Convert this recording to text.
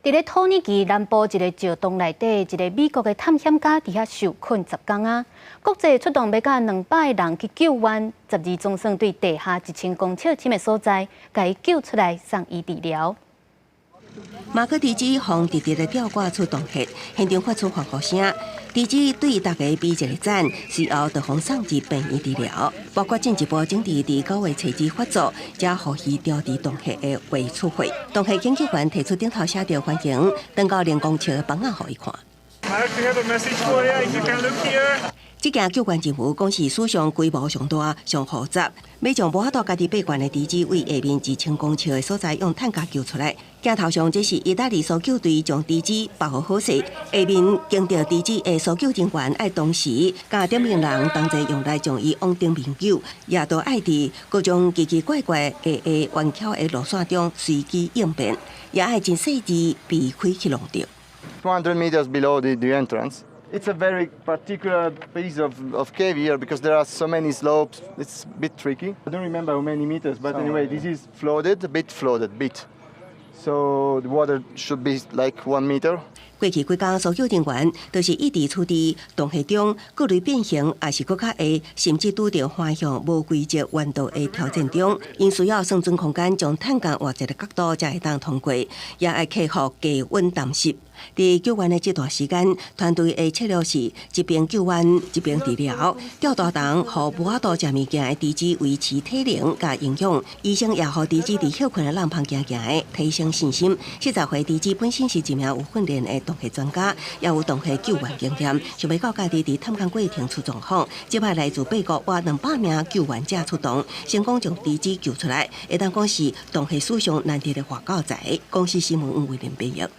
佇咧土耳其南部一个石洞內底，一个美國的探險家佇遐受困10工啊！國際出動欲甲200個人去救援，12總算對地下1000公尺深的所在，共伊救出來送醫治療。馬克迪茲予直直的吊掛出洞穴，現場發出歡呼聲。迪茲對大家比一个讚，隨後就予送入病院治療。包括進一步整治佇9月初二發作，才予伊吊佇洞穴的畫出血。洞穴研究員提出頂頭寫著歡迎，登到0公尺的枋仔予伊看。 I have a message for you. If you can look here. 這件救援任務講是史上規模上大、上複雜，欲將無法度家己爬懸的豬隻對下面1000公尺的所在用擔架救出來。鏡頭上這是意大利搜救隊將豬隻包好好勢，下面經著豬隻的搜救人員愛同時佮頂面人同齊用力將伊往頂面救，也都愛佇各種奇奇怪怪的彎曲的路線中隨機應變，也愛真細緻避開去弄著。 200 meters below the entrance. It's a very particular piece of cave here because there are so many slopes. It's a bit tricky. I don't remember how many meters, but anyway, this is flooded, a bit flooded, bit. So the water should be like 1 meter. 過去幾工，搜救人員都是一直處佇洞穴中各類變形，抑是閣較會，甚至拄著橫向無規則彎道的挑戰中，𪜶需要算準空間，將擔架換一个角度才會當通過，也愛克服低溫澹濕。佇救援的這段時間，團隊的策略是一邊救援一邊治療，吊大筒予無法度食物件的豬隻維持體能佮營養。醫生也予豬隻佇歇睏的廊旁行行的提升信心。40歲豬隻本身是一名有訓練的洞穴專家，也有洞穴救援經驗，想袂到家己佇探勘過程出狀況，這擺來自八國約200名救援者出動，成功將豬隻救出來，會當講是洞穴史上難得的活狗仔。公視新聞吳偉林編譯。